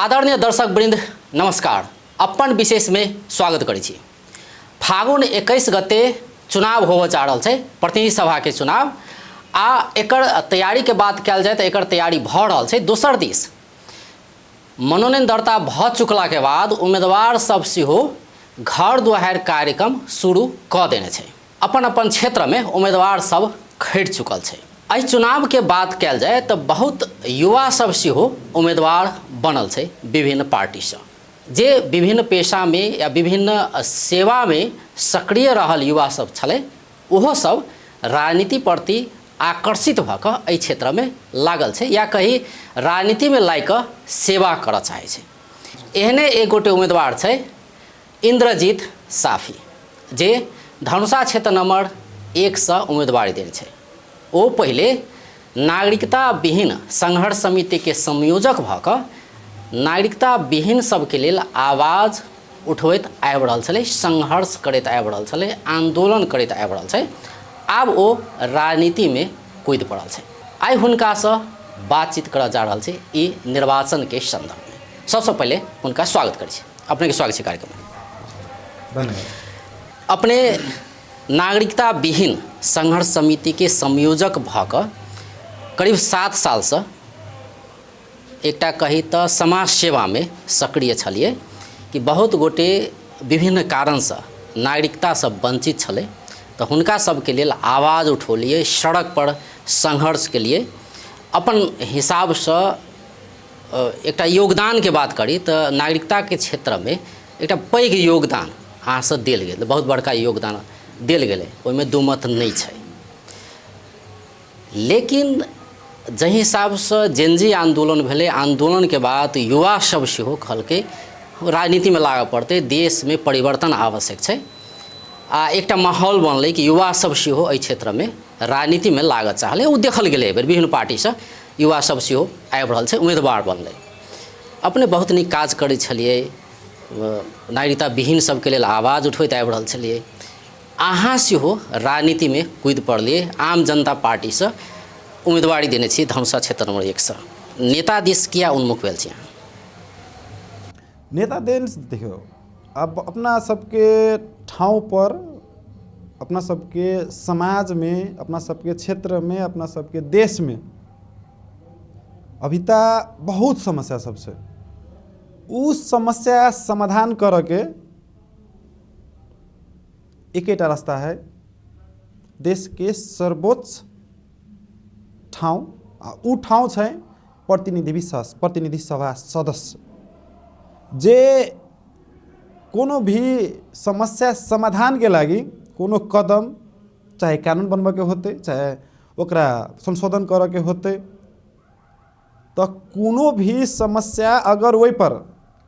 आदरणीय दर्शक वृंद नमस्कार। अपन विशेष में स्वागत करै छी। फागुन 21 गते चुनाव होबऽ जा रहल छै, प्रतिनिधि सभा के चुनाव, आ एकर तैयारी के बात कयल जाय तऽ एकर तैयारी भऽ रहल छै। दोसर दिस मनोनयन दर्ता भऽ चुकला के बाद उम्मीदवार सब सेहो घर दुआरि कार्यक्रम शुरू कऽ देने छै। अपन अपन क्षेत्र में उम्मीदवार सब खटि चुकल छै। एहि चुनाव के बात कयल जाय तऽ बहुत युवा सब सेहो उम्मीदवार बनल छै विभिन्न पार्टीसँ, जे विभिन्न पेशामे या विभिन्न सेवामे सक्रिय रहल युवा सब छलै, ओहो सब राजनीति प्रति आकर्षित भऽ कऽ एहि क्षेत्रमे लागल छै, या कही राजनीतिमे लागि कऽ सेवा करऽ चाहै छै। एहने एक गोटे उम्मीदवार छै इन्द्रजीत साफी, जे धनुषा क्षेत्र नंबर 1सँ उम्मीदवारी देने छै। ओ पहिले नागरिकता विहीन संघर्ष समितिके संयोजक भऽ कऽ नागरिकता विहीन सबके लेल आवाज उठबैत आबि रहल छलै, संघर्ष करैत आबि रहल छलै, आन्दोलन करैत आबि रहल छै। आब ओ राजनीतिमे कूदि पड़ल छै। आइ हुनकासँ बातचीत करऽ जा रहल छै ई निर्वाचनके सन्दर्भमे। सबसँ पहिले हुनका स्वागत करै छी। अपनेके स्वागत छै कार्यक्रममे। धन्यवाद। अपने नागरिकता विहीन संघर्ष समितिके संयोजक भऽ कऽ करीब 7 सालसँ एकटा कही तऽ समाज सेवामे सक्रिय छलियै कि बहुत गोटे विभिन्न कारणसँ नागरिकतासँ वञ्चित छलै, तऽ हुनका सबके लेल आवाज उठौलियै, सड़कपर संघर्ष केलियै। अपन हिसाबसँ एकटा योगदानके बात करी तऽ नागरिकताके क्षेत्रमे एकटा पैघ योगदान अहाँसँ देल गेल, बहुत बड़का योगदान देल गेलै, ओहिमे दू मत नहि छै। लेकिन जाहि हिसाबसँ जेनजी आन्दोलन भेलै, आन्दोलनके बाद युवा सब सेहो कहलकै राजनीतिमे लागऽ पड़तै, देशमे परिवर्तन आवश्यक छै, आ एकटा माहौल बनलै कि युवा सब सेहो एहि क्षेत्रमे राजनीतिमे लागऽ चाहलै। ओ देखल गेलै एहिबेर विभिन्न पार्टीसँ युवा सब सेहो आबि रहल छै, उम्मीदवार बनलै। अपने बहुत नीक काज करै छलियै, नागरिकता विहीन सबके लेल आवाज उठबैत आबि रहल छलियै। अहाँ सेहो राजनीतिमे कूदि पड़लियै, आम जनता पार्टीसँ उम्मीदवारी देने छी धनुषा क्षेत्र नंबर 1सँ। नेता दिस किया उन्मुख भेल छी अहाँ? नेता दिस देखियौ, अब अपना सबके ठाँव पर, अपना सबके समाजमे, अपना सबके क्षेत्रमे, अपना सबके देशमे अभी तऽ बहुत समस्या सब छै। उ समस्या समाधान करऽके एकेटा रास्ता है, देशके सर्वोच्च ठाउँ, आ उ ठाउँ छै प्रतिनिधि सभा सदस्य, जे कोनो भी समस्या समाधानके लागि कोनो कदम, चाहे कानून बनबऽके होतै, चाहे ओकरा संशोधन करऽके होतै, तऽ कोनो भी समस्या अगर ओहिपर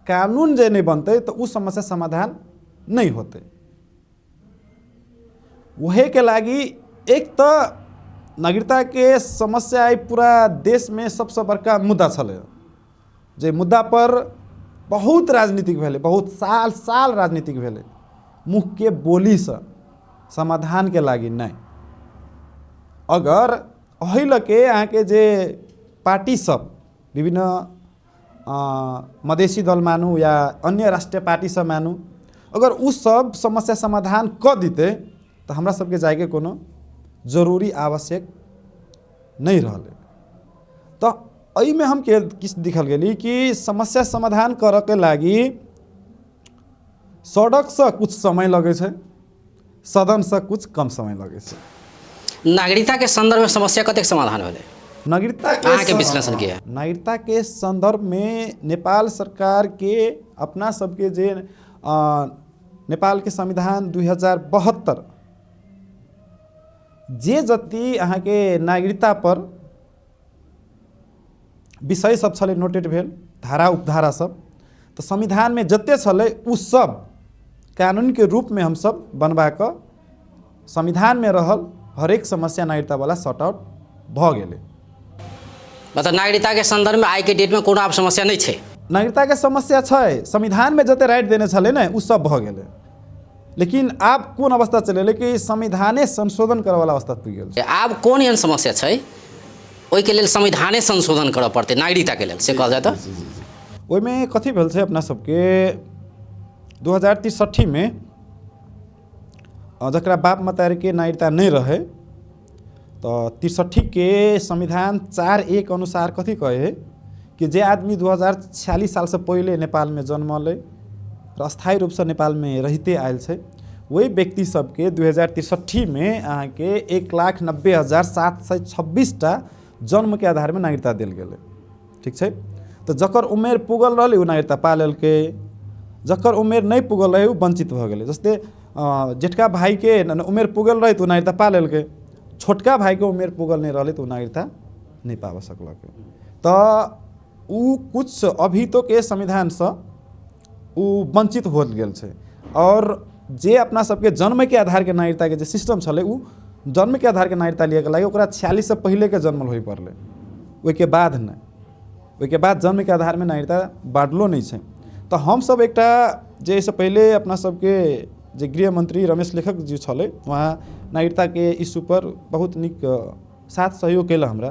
कानून जे नहि बनतै तऽ ओ समस्या समाधान नहि होतै। वहीके लागि एक तऽ नागरिकताके समस्या आइ पूरा देशमे सबसँ बड़का मुद्दा छलै, जे मुद्दापर बहुत राजनीतिक भेलै, बहुत साल साल राजनीतिक भेलै, मुखके बोलीसँ समाधानके लागि नहि। अगर एहि लऽ के अहाँके जे पार्टी सब विभिन्न मधेसी दल मानू या अन्य राष्ट्रीय पार्टी सब मानू, अगर ओ सब समस्या समाधान कऽ दितै तऽ हमरा सबके जाइके कोनो जरूरी आवश्यक नहि रहलै। तऽ एहिमे हम के किछु देखल गेली कि समस्या समाधान करऽके लागि सड़कसँ किछु समय लगै छै, सदनसँ किछु कम समय लगै छै। नागरिकताके सन्दर्भमे समस्या कतेक समाधान भेलै? नागरिकताके अहाँके विश्लेषण की है? नागरिकताके सन्दर्भमे नेपाल सरकारके अपना सबके जे नेपालके संविधान 2072 जे जति अहाँके नागरिकता पर विषय सब छलै नोटेड भेल, धारा उपधारा सब, तऽ संविधानमे जते छलै ओ सब कानूनके रूपमे हमसब बनबा कऽ संविधानमे रहल हरेक समस्या नागरिकतावला सॉर्ट आउट भऽ गेलै। मतलब नागरिकताके सन्दर्भमे आइके डेटमे कोनो आब समस्या नहि छै? नागरिकताके समस्या छै, संविधानमे जते राइट देने छलै ने ओ सब भऽ गेलै, लेकिन आब कोन अवस्था चलि गेलै कि संविधाने संशोधन करऽवला अवस्था पुगि गेल छै। आब कोन एहन समस्या छै ओहिके लेल संविधाने संशोधन करऽ पड़तै नागरिकताके लेल, से कहल जाय तऽ? ओहिमे कथी भेल छै अपना सबके 2063मे जकरा बाप मतारीके नागरिकता नहि रहै तऽ 63के संविधान 4(1) अनुसार कथी कहै हइ कि जे आदमी 2046 सालसँ पहिले नेपालमे जन्मल अइ र अस्थायी रूपसँ नेपालमे रहिते आयल छै, ओहि व्यक्ति सबके 2063मे अहाँके 1,90,726 टा जन्मके आधारमे नागरिकता देल गेलै। ठीक छै, तऽ जकर उमेर पुगल रहलै ओ नागरिकता पा लेलकै, जकर उमेर नहि पुगल रहै ओ वञ्चित भऽ गेलै। जस्तै जेठका भाइके उमेर पुगल रहै तऽ ओ नागरिकता पा लेलकै, छोटका भाइके उमेर पुगल नहि रहलै तऽ ओ नागरिकता नहि पाबऽ सकलकै। तऽ ओ कुछ अभी तो के संविधानसँ ओ वञ्चित होल गेल छै। आओर जे अपना सबके जन्मके आधारके नागरिकताके जे सिस्टम छलै, ओ जन्मके आधारके नागरिकता लिअके लागि ओकरा 46सँ पहिलेके जन्मल होइ पड़लै, ओहिके बाद नहि, ओहिके बाद जन्मके आधारमे नागरिकता बाँटलो नहि छै। तऽ हमसब एकटा जे एहिसँ पहिले अपना सबके जे गृह मंत्री रमेश लेखक जी छलै, वहाँ नागरिकताके इशूपर बहुत नीक साथ सहयोग केलक। हमरा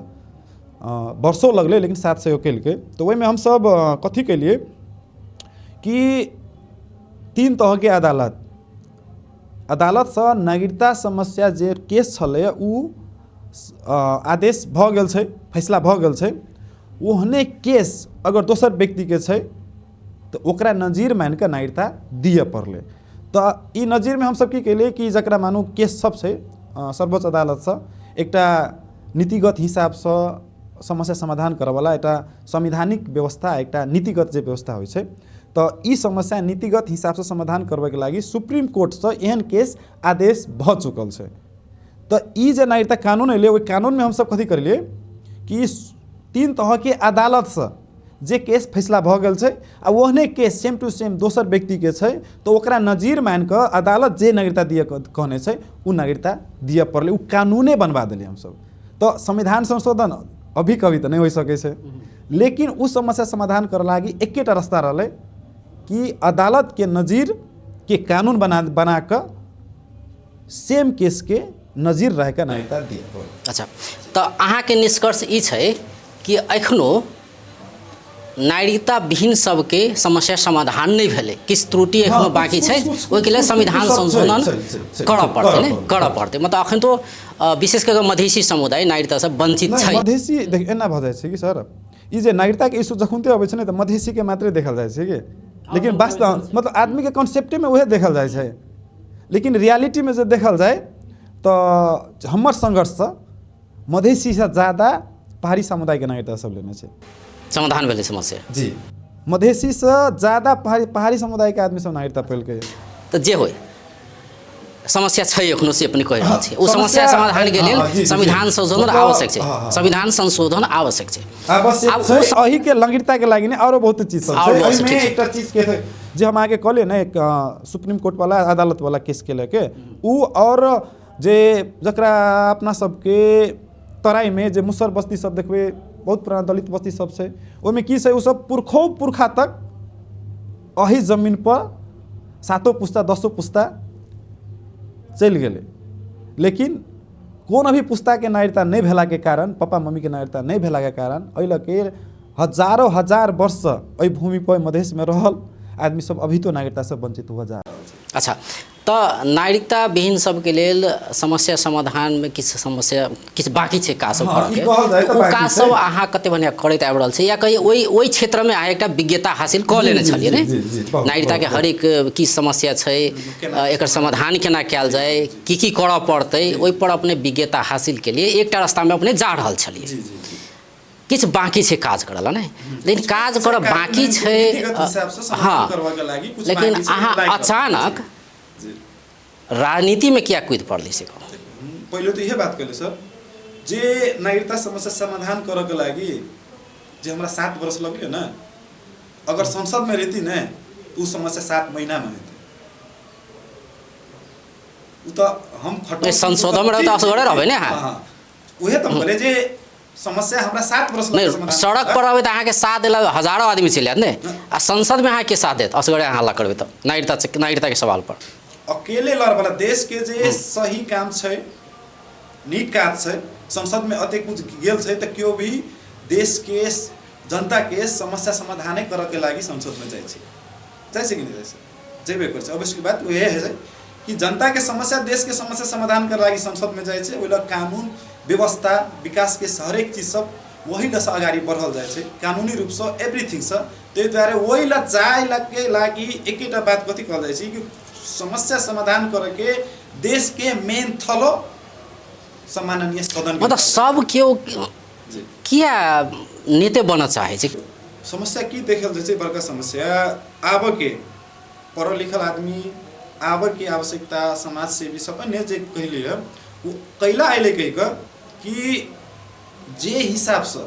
वर्षो लगलै लेकिन साथ सहयोग केलकै। तऽ ओहिमे हमसब कथी केलियै कि 3 तहके अदालतसँ नागरिकता समस्या जे केस छलै ओ आदेश भऽ गेल छै, फैसला भऽ गेल छै, ओहने केस अगर दोसर व्यक्तिके छै तऽ ओकरा नजीर मानिकऽ नागरिकता दिअ पड़लै। तऽ ई नजीरमे हमसब की केलियै कि जकरा मानू केस सब छै सर्वोच्च अदालतसँ एकटा नीतिगत हिसाबसँ समस्या समाधान करऽवला एकटा संवैधानिक व्यवस्था, एकटा नीतिगत जे व्यवस्था होइ छै, तऽ ई समस्या नीतिगत हिसाबसँ समाधान करबैके लागि सुप्रीम कोर्टसँ एहन केस आदेश भऽ चुकल छै। तऽ ई जे नागरिकता कानून एलै, ओहि कानूनमे हमसब कथी करलियै कि 3 तहके अदालतसँ जे केस फैसला भऽ गेल छै आ ओहने केस सेम टू सेम दोसर व्यक्तिके छै तऽ ओकरा नजीर मानिकऽ अदालत जे नागरिकता दिअ कहने छै ओ नागरिकता दिअ पड़लै, ओ कानूने बनबा देलियै हमसब। तऽ संविधान संशोधन अभी कभी तऽ नहि होइ सकै छै, लेकिन ओ समस्या समाधान करऽ लागि एकेटा रास्ता रहलै कि अदालतके नजीरके कानून बना बना कऽ सेम केसके नजीर रहिकऽ नागरिकता दिअ पड़लै। अच्छा, तऽ अहाँके निष्कर्ष ई छै कि एखनो नागरिकता विहीन सबके समस्या समाधान नहि भेलै, किछु त्रुटि एखनो बाँकी छै, ओहिके लेल संविधान संशोधन करऽ पड़तै ने, करऽ पड़तै। मतलब एखन तो विशेष कऽ मधेसी समुदाय नागरिकता से वञ्चित छै। मधेसी देख एना भऽ जाइ छै कि सर, ई जे नागरिकताके इशू जखनते अबै छै ने तऽ मधेसीके मात्रे देखल जाइ छै कि, लेकिन वास्तव मतलब आदमीके कॉन्सेप्टेमे उएह देखल जाइ छै, लेकिन रियलिटीमे जे देखल जाय तऽ हमर संघर्षसँ मधेसीसँ ज्यादा पहाड़ी समुदायके नागरिकता सब लेने छै। समाधान भेलै समस्या जी, मधेसीसँ ज्यादा पहाड़ी पहाड़ी समुदायके आदमी सब नागरिकता पेलकै। तऽ जे होइ समस्या छै एखनो से अपने कहि रहल छी, ओ समस्या समाधानके लेल संविधान संशोधन आवश्यक छै, संविधान संशोधन आवश्यक छै, आवश्यक छै। एहिके नागरिकताके लागि नहि आरो बहुत चीज सब छै। एहिमे एकटा चीज के जे हम अहाँके कहलियै ने, एक सुप्रीम कोर्ट वाला अदालत वाला केसके लऽ के ओ, आओर जे जकरा अपना सबके तराईमे जे मुसहर बस्ती सब देखबै, बहुत पुराना दलित बस्ती सब छै, ओहिमे की छै ओ सब पुरखो पुरखा तक एहि जमीन पर 7 पुस्ता 10 पुस्ता चलि गेलै, लेकिन कोनो भी पुस्ताके नागरिकता नहि भेलाके कारण, पप्पा मम्मीके नागरिकता नहि भेलाके कारण एहि लऽ के हजारो हजार वर्ष एहि भूमिपर मधेशमे रहल आदमी सब अभी तो नागरिकतासँ वञ्चित हुअ जा रहल छै। अच्छा, तऽ नागरिकता विहीन सबके लेल समस्या समाधानमे किछु समस्या किछु बाँकी छै काज सब करऽके, ओ काज सब अहाँ कते बढ़िआँ करैत आबि रहल छै, या कही ओहि क्षेत्रमे अहाँ एकटा विज्ञता हासिल कऽ लेने छलियै ने, नागरिकताके हरेक की समस्या छै, एकर समाधान केना कयल जाय, की की करऽ पड़तै, ओहिपर अपने विज्ञता हासिल केलियै, एकटा रास्तामे अपने जा रहल छलियै। किछु बाँकी छै काज करऽ लए नहि, लेकिन काज करऽ बाँकी छै, हँ, लेकिन अहाँ अचानक राजनीतिमे किया कूदि पड़लै से कहू। पहिले तऽ इहे बात कहली सर, जे नागरिकता समस्या समाधान करऽके लागि जे हमरा 7 वर्ष लगलै ने, अगर संसदमे रहिती ने तऽ ओ समस्या 7 महीनामे हेतै। ओ तऽ हम खटौ संसदमे रहबै तऽ असगरे रहबै ने अहाँ। उहे तऽ कहले जे समस्या हमरा 7 वर्ष नहि, सड़क पर रहबै तऽ अहाँके साथ देला हजारो आदमी चलि आयत ने, आ संसदमे अहाँ के साथ देत असगरे अहाँ हल्ला करबै तऽ नागरिकता नागरिकताके सवाल पर अकेले लड़वला देश के जे सही काम छै, नीक काज छै, संसदमे अते कुछ गेल छै तऽ केओ भी देश के जनताके समस्या समाधाने करऽके लागि संसदमे जाइ छै। जाइ छै कि नहि जाइ छै? जेबे करै छै। अवश्य बात उहे है कि जनताके समस्या, देशके समस्या समाधान करे लागि संसदमे जाइ छै। ओहि लए कानून व्यवस्था विकासके हरेक चीज सब वही लए अगाडि बढ़ल जाइ छै कानूनी रूपसँ, एभ्रीथिङसँ। ताहि दुआरे ओहि लए जाइ के लागि एकेटा बात कथी कहल जाइ छै कि समस्या समाधान करऽके देशके मेन थलो सम्माननीय सदन। मतलब सब केओ किया नेते बनऽ चाहै छै? समस्या की देखल जाइ छै? बड़का समस्या आबके पढ़ल लिखल आदमी, आबके आवश्यकता, समाज सेवी सब अन्य जे कहलियै ओ कैला अयलै कहि कऽ कि जे हिसाबसँ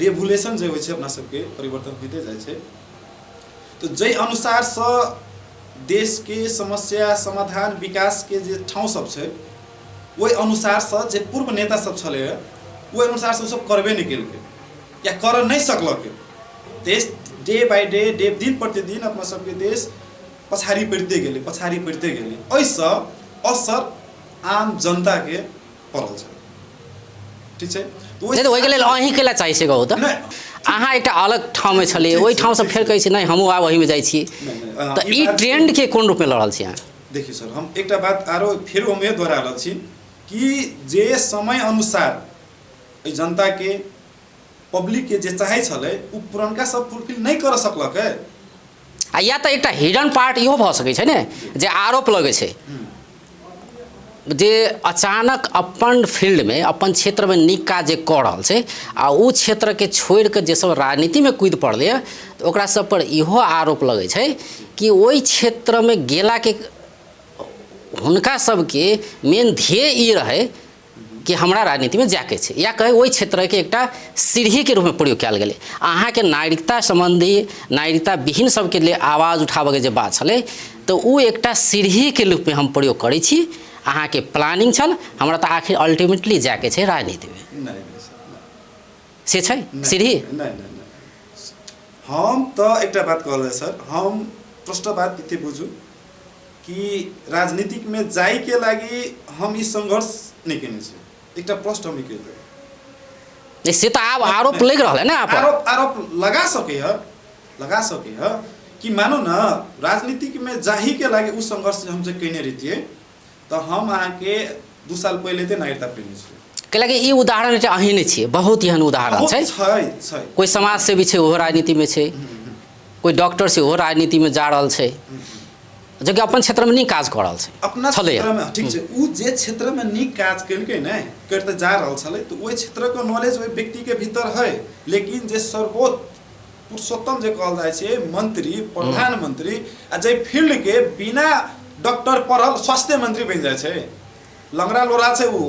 रेभुलेशन जे होइ छै, अपना सबके परिवर्तन होइते जाइ छै, तऽ जाहि अनुसारसँ देशके समस्या समाधान विकासके जे ठाउँ सब छै ओहि अनुसारसँ जे पूर्व नेता सब छलै ओहि अनुसारसँ ओ सब करबे नहि केलकै या करऽ नहि सकलकै। देश डे बाई डे डे दिन प्रतिदिन अपना सबके देश पछाडि पड़िते गेलै, पछाडि पड़िते गेलै। एहिसँ असर आम जनताके पड़ल छै। ठीक छै, तऽ ओहिके लेल अहीँ केला चाहै छै कहू तऽ? अहाँ एकटा अलग ठाममे छलियै, ओहि ठामसँ फेर कहै छी नहि हमहूँ आब ओहिमे जाइ छी, तऽ ई ट्रेंडके कोन रूपमे लऽ रहल छी अहाँ? देखियौ सर, हम एकटा बात आरो फेरो हम दोहरा रहल छी कि जे समय अनुसार एहि जनताके पब्लिकके जे चाहै छलै ओ पुरनका सब फुलफिल नहि करऽ सकलकै। आ या तऽ एकटा हिडन पार्ट इहो भऽ सकै छै ने जे आरोप लगै छै जे अचानक अपन फील्डमे अपन क्षेत्रमे नीक काज जे कऽ रहल छै आ ओ क्षेत्रके छोड़ि कऽ जे सब राजनीतिमे कूदि पड़लैए तऽ ओकरा सब पर इहो आरोप लगै छै कि ओहि क्षेत्रमे गेलाके हुनका सबके मेन ध्येय ई रहै कि हमरा राजनीतिमे जायके छै, या कहै ओहि क्षेत्रके एकटा सीढ़ीके रूपमे प्रयोग कयल गेलै। अहाँके नागरिकता सम्बन्धी नागरिकता विहीन सबके लिए आवाज उठाबऽके जे बात छलै तऽ ओ एकटा सीढ़ीके रूपमे हम प्रयोग करै छी। अहाँके प्लानिंग छल हमरा तऽ आखिर अल्टीमेटली जायके छै राजनीतिमे, से छै सीढ़ी? नहि नहि, हम तऽ एकटा बात कहल जाय सर, हम प्रश्न बात इतने बुझू कि राजनीतिकमे जाइके लागि हम ई सङ्घर्ष नहि केने छी। एकटा प्रश्न हम ई कहि देब। से तऽ आब आरोप लागि रहल है ने? आरोप आरोप लगा सकै है, लगा सकै है कि मानू न राजनीतिकमे जाहिके लागि उ सङ्घर्ष हम जे केने रहितियै तऽ हम अहाँके 2 साल पहिले तऽ नागरिकता पेने छी। कैलाकि ई उदाहरण जे अहीं नहि छियै, बहुत एहन उदाहरण छै। छै कोइ समाज सेवी छै ओहो राजनीतिमे छै, कोइ डॉक्टर छै ओहो राजनीतिमे जा रहल छै, जो कि अपन क्षेत्रमे नीक काज कऽ रहल छै अपना क्षेत्रमे। ठीक छै, ओ जे क्षेत्रमे नीक काज केलकै ने करते जा रहल छलै तऽ ओहि क्षेत्रके नॉलेज ओहि व्यक्तिके भीतर है, लेकिन जे सर्वोच्च पुरुषोत्तम जे कहल जाइ छै मंत्री प्रधानमंत्री आ जे फील्डके बिना डॉक्टर पढ़ल स्वास्थ्य मंत्री बनि जाइ छै, लंगड़ा लोड़ा छै ओ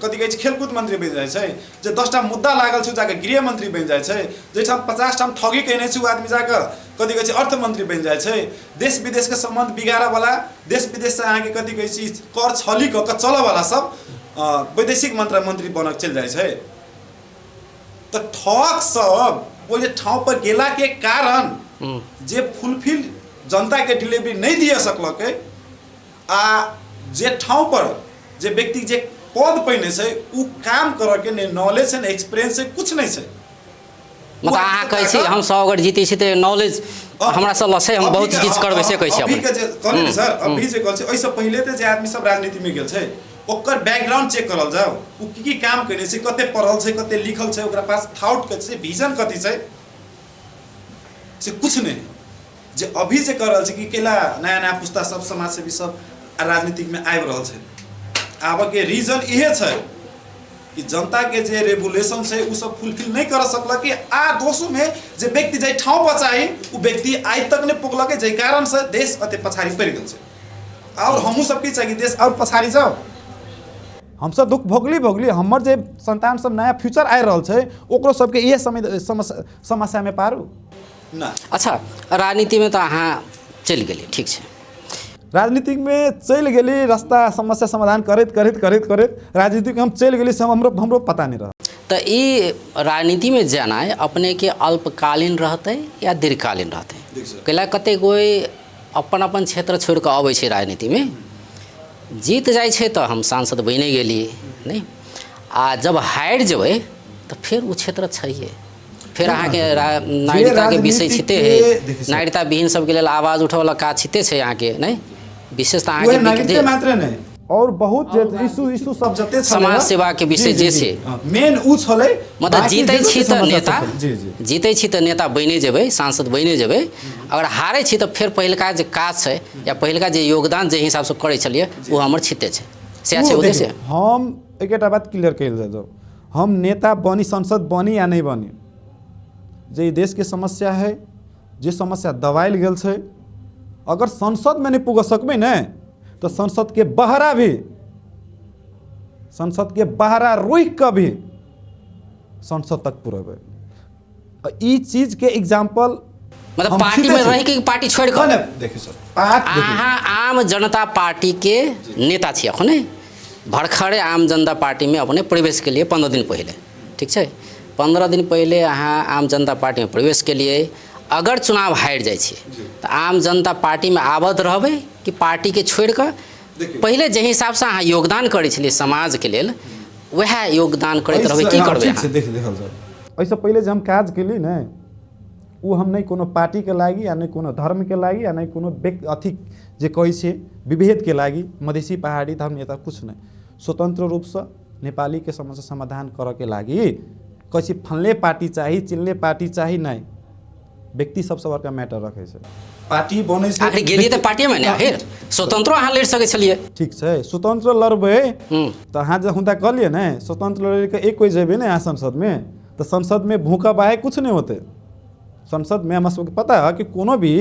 कथी कहै छै खेलकूद मंत्री बनि जाइ छै, जे 10टा मुद्दा लागल छै जाके गृह मंत्री बनि जाइ छै, जाहिठाम 50 ठाम ठगी केने छै ओ आदमी जाके कथी कहै छै अर्थ मंत्री बनि जाइ छै, देश विदेशके सम्बन्ध बिगाड़ऽवला, देश विदेशसँ अहाँके कथी कहै छै कर छली कऽ कऽ चलऽवला सब वैदेशिक मंत्री बनऽ चलि जाइ छै। तऽ ठग सब ओहि ठाउँ पर गेलाके कारण जे फुलफिल जनताके डिलीवरी नहि दिअ सकलकै आ जे ठाउँ पर जे व्यक्ति जे पद पहिने छै उ काम करऽ के नहि नॉलेज छै, नहि एक्सपीरियंस छै, कुछ नहि छै। मतलब अहाँ कहै छी हम 100 अगर जीतै छी तऽ नॉलेज हमरा सब लग छै, हम बहुत चीज करबै, से कहै छी अभी के जे कहलियै सर, अभी जे कहल छै एहिसँ पहिले तऽ जे आदमी सब राजनीतिमे गेल छै ओकर बैकग्राउंड चेक करल जाओ, उ की की काम केने छै, कते पढ़ल छै, कते लिखल छै, ओकरा पास थॉट के छै, विजन कथी छै, से कुछ नहि। जे अभी जे कर रहल छै कि केला नया नया पुस्ता सब समाजसेवी सब राजनीतिकमे आबि रहल छै, आबऽके रीजन इहे छै कि जनताके जे रेगुलेशन छै ओ सब फुलफिल नहि कर सकलकै आ दोसोमे जे व्यक्ति जाहि ठाउँ पर चाही ओ व्यक्ति आइ तक नहि पुगलकै, जाहि कारणसँ देश अते पछाड़ी पड़ि गेल छै। आओर हमहूँ सब की चाही कि देश आओर पछाड़ी जाओ। हमसब दुख भोगली भोगली, हमर जे संतान सब नया फ्यूचर आबि रहल छै ओकरो सबके इहे समस्यामे पारू ना। अच्छा, राजनीतिमे तऽ अहाँ चलि गेलियै, ठीक छै, राजनीतिकमे चलि गेली, रास्ता समस्या समाधान करैत करैत करैत करैत राजनीतिक हम चलि गेली से हमरो पता नहि रहल। तऽ ई राजनीतिमे जेनाइ अपनेके अल्पकालीन रहतै या दीर्घकालीन रहतै? कैला कते कोइ अपन अपन क्षेत्र छोड़ि कऽ अबै छै राजनीतिमे, जीत जाइ छै तऽ हम सांसद बनि गेलियै नहि, आ जब हारि जेबै तऽ फेर ओ क्षेत्र छैहे, फेर अहाँके नागरिकताके विषय छिते है, नागरिकता विहीन सबके लेल आवाज उठबैवला काज छिते छै अहाँके, नहि विशेष तऽ अहाँके नागरिकता मात्रे नहि, और बहुत जे इशू इशू सब जते छलै, समाज सेवा के विषय जे छै मेन उ छलै। मतलब जीतै छी तऽ नेता, जीतै छी तऽ नेता बनि जेबै, सांसद बनि जेबै, अगर हारै छी तऽ फेर पहिलका जे काज छै या पहिलका जे योगदान जे हिसाबसँ करै छलियै ओ हमर छिते छै, सएह छै उद्देश्य। हम एकेटा बात क्लियर कयल जाय, हम नेता बनी, सांसद बनी या नहि बनी, जे देशके समस्या है, जे समस्या दबायल गेल छै, अगर संसदमे नहि पुग सकबै ने तऽ संसदके बहरा भी, संसदके बहरा रोकि कऽ भी संसद तक पुरेबै। ई चीजके एग्जाम्पल मतलब पार्टी में रही के पार्टी छोड़ कऽ देखियौ सर, अहाँ आम जनता पार्टी के नेता छी अखने, भरखरे आम जनता पार्टी में अपने प्रवेश के लिए 15 दिन पहले, ठीक छै, 15 दिन पहले अहाँ आम जनता पार्टी में प्रवेश के लिए, अगर चुनाव हारि जाइ छी तऽ आम जनता पार्टी में आबद्ध रहबै कि पार्टी के छोड़ि कऽ पहिले जाहि हिसाबसँ अहाँ योगदान करै छलियै समाजके लेल वएह योगदान करैत रहबै, की करबै अहाँ? देखल जाय एहिसँ पहिले जे हम काज केली ने, ओ हम नहि कोनो पार्टीके लागि आ नहि कोनो धर्मके लागि आ नहि कोनो व्यक्ति अथी जे कहै छियै विभेदके लागि, मधेसी पहाड़ी धर्म नेता किछु नहि, स्वतन्त्र रूपसँ नेपालीके समस्या समाधान करऽके लागि कहै छी फल्ले पार्टी चाही चिल्ले पार्टी चाही, नहि, व्यक्ति सबसँ बड़का मैटर रखै छै। पार्टी बनै छै, आखिर गेलियै तऽ पार्टीमे ने, आखिर स्वतंत्रो अहाँ लड़ि सकै छलियै। ठीक छै, स्वतंत्र लड़बै तऽ अहाँ जे हुनका कहलियै ने स्वतंत्र लड़ैके एक कोइ जेबै ने अहाँ संसदमे, तऽ संसदमे भूखा बाहे कुछ नहि होतै। संसदमे हमरा सबके पता है कि कोनो भी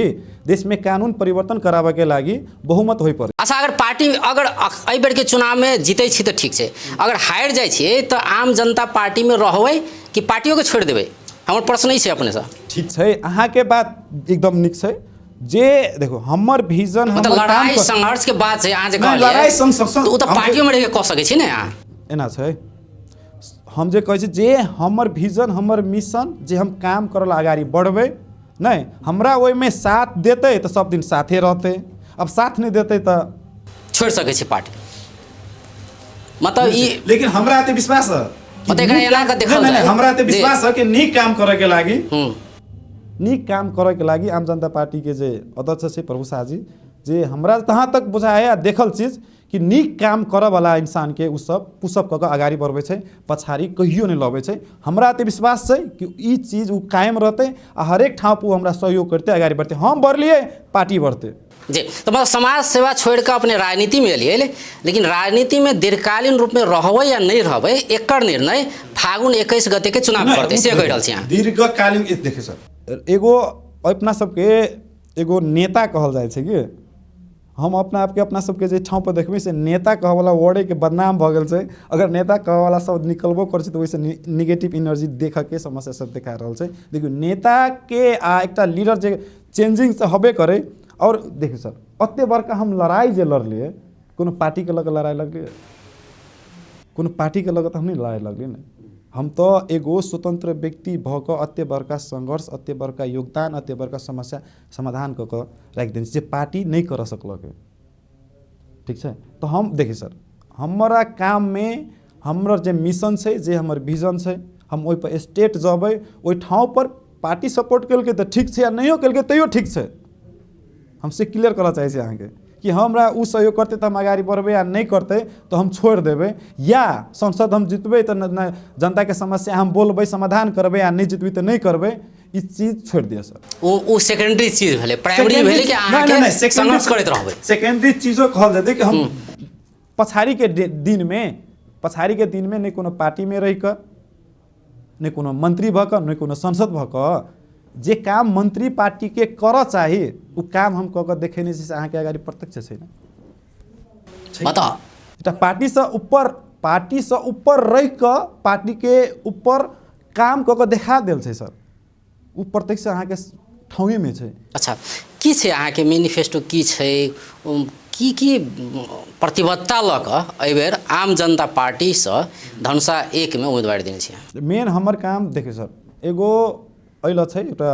देशमे कानून परिवर्तन कराबऽके लागि बहुमत होइ पड़े। अच्छा, अगर पार्टी अगर एहि बेरके चुनावमे जीतै छी तऽ ठीक छै, अगर हारि जाइ छियै तऽ आम जनता पार्टीमे रहबै कि पार्टियोके छोड़ि देबै? हमर प्रश्न ई छै अपनेसँ। ठीक छै, अहाँके बात एकदम नीक छै। जे देखो हमर विजन, मतलब लड़ाई संघर्ष के बात छै अहाँ जे कहलियै, लड़ाई संघर्ष तऽ ओ तऽ पार्टियोमे रहिके कऽ सकै छी ने अहाँ। एना छै, हम जे कहै छी जे हमर विजन, हमर मिशन, जे हम काम करऽ लए अगाडि बढ़बै नहि, हमरा ओहिमे साथ देतै तऽ सब दिन साथे रहतै, अब साथ नहि देतै तऽ छोड़ि सकै छी पार्टी। मतलब ई लेकिन हमरा एते विश्वास है मतलब एकरा एना कऽ देखल जाय, हमरा एते विश्वास है कि नीक काम करऽ के लागि, नीक काम करऽ के लागि आम जनता पार्टी के जे अध्यक्ष छै प्रभु शाह जी, जे हमरा तहाँ तक बुझाए आ देखल चीज कि नीक काम करऽ वाला इंसान के उ सब पुशअप कऽ कऽ अगाडि बढ़बै छै, पछाड़ी कहियो नहि लबै छै। हमरा एते विश्वास छै कि ई चीज उ कायम रहतै आ हरेक ठाउँ पर उ हमरा सहयोग करतै, अगाडि बढ़तै। हम बढ़लियै, पार्टी बढ़तै। जी, तऽ मतलब समाज सेवा छोड़ि कऽ अपने राजनीतिमे एलियै, लेकिन राजनीतिमे दीर्घकालीन रूपमे रहबै या नहि रहबै एकर निर्णय फागुन 21 गतेके चुनाव करतै, से कहि रहल छी अहाँ। दीर्घकालीन देखियौ सर, एगो अपना सबके एगो नेता कहल जाइ छै कि हम अपना आपके अपना सबके जे ठाउँ पर देखबै से नेता कहऽवला वर्डेके बदनाम भऽ गेल छै। अगर नेता कहऽवला शब्द निकलबो करै छै तऽ ओहिसँ निगेटिव एनर्जी देखऽके समस्या सब देखा रहल छै। देखियौ नेताके आ एकटा लीडर जे चेंजिंग तऽ होबे करै। और देखियौ सर, ओते बड़का हम लड़ाइ जे लड़लियै, कोनो पार्टीके लऽ कऽ लड़ाइ लड़लियै? कोनो पार्टीके लऽ कऽ तऽ हम नहि लड़ाइ लड़लियै ने। हम तऽ एगो स्वतंत्र व्यक्ति भऽ कऽ एते बड़का संघर्ष, एते बड़का योगदान, एते बड़का समस्या समाधान कऽ कऽ राखि देने छी जे पार्टी नहि करऽ सकलकै। ठीक छै, तऽ हम देखियौ सर, हमरा काममे हमर जे मिशन छै, जे हमर विजन छै, हम ओहिपर स्टेट जेबै, ओहि ठाउँपर पार्टी सपोर्ट केलकै तऽ ठीक छै, आ नहियो केलकै तैयो ठीक छै। हम से क्लियर करऽ चाहै छी अहाँके कि हमरा ओ सहयोग करतै तऽ हम अगाडि बढ़बै, आ नहि करतै तऽ हम छोड़ि देबै, या संसद हम जितबै तऽ जनताके समस्या हम बोलबै, समाधान करबै, आ नहि जितबै तऽ नहि करबै। ई चीज छोड़ि दिअ सर। ओ सेकेंडरी चीज भेलै, प्राइमरी भेलै कि अहाँके संघर्ष करैत रहबै। सेकेंडरी चीजो कहल जेतै कि हम पछाड़ीके दिनमे, पछाड़ीके दिनमे नहि कोनो पार्टीमे रहि कऽ, नहि कोनो मंत्री भऽ कऽ, नहि कोनो सांसद भऽ कऽ जे काम मंत्री पार्टीके करऽ चाही ओ काम हम कऽ कऽ देखेने छी, से अहाँके अगाडि प्रत्यक्ष छै ने। बताउ। एकटा पार्टीसँ ऊपर, पार्टीसँ ऊपर रहि कऽ पार्टीके ऊपर काम कऽ कऽ देखा देल छै सर, ओ प्रत्यक्ष अहाँके ठाउँएमे छै। अच्छा, की छै अहाँके मैनिफेस्टो, की छै, की की प्रतिबद्धता लऽ कऽ एहिबेर आम जनता पार्टीसँ धनुषा 1 मे उम्मीदवारी देने छी? मेन हमर काम देखियौ सर, एगो एहि लए छै एकटा